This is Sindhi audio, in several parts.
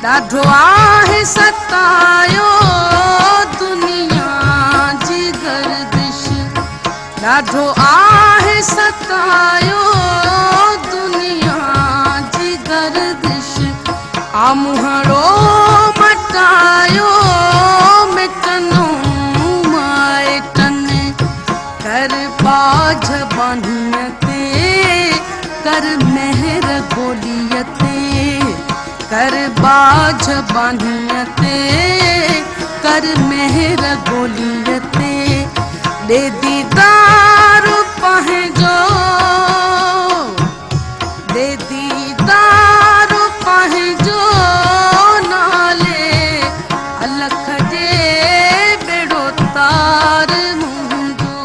ڏاڍو آهي ستايو دنيا جي گردش ڏاڍو آهي ستايو دنيا جي گردش آ منهڙو مٽايو مٽنو مائٽن ڪر ٻاجهه ٻانهيء تي ڪر مهر گوليء تي ڪر ٻاجهه ٻانهيء تي ڪر مهر گوليء تي ڏي ديدار پنهنجو ڏي ديدار پنهنجو نالي الک جي ٻيڙو تار منهنجو.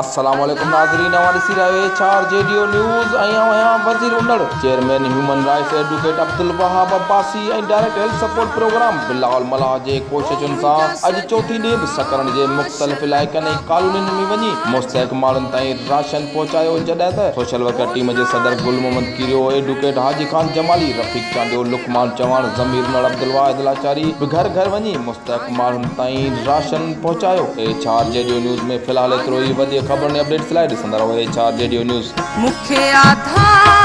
السلام عليڪم ناظرين اوهان ڏسي رهيا آهيو H R G D news ۽ آئون آهيان Wazir Unar chairman human rights advocate Abdul Wahab Abbasi ۽ director health support programme Bilal Mallah جي ڪوششن سان اڄ چوٿين ڏينهن به سڪرنڊ جي مختلف علائقن ۽ ڪالونين ۾ وڃي مستحق ماڻهن تائين راشن پهچايو جڏهن ته سوشل ورڪر ٽيم جي صدر گل محمد ڪيريو، ايڊوڪيٽ حاجي خان جمالي، رفيق چانڊيو، لقمان چواڻ، ضمير انڙ، عبدالواحد لاچاري به گهر گهر وڃي مستحق ماڻهن تائين راشن پهچايو. ايڇ آر جي ڊيو نيوز ۾ في الحال ايترو ئي وڌيڪ خبرن ۽ اپڊيٽس لاء ڏسندا رهو ايڇ آر جي ڊيو نيوز. مون کي آڌار.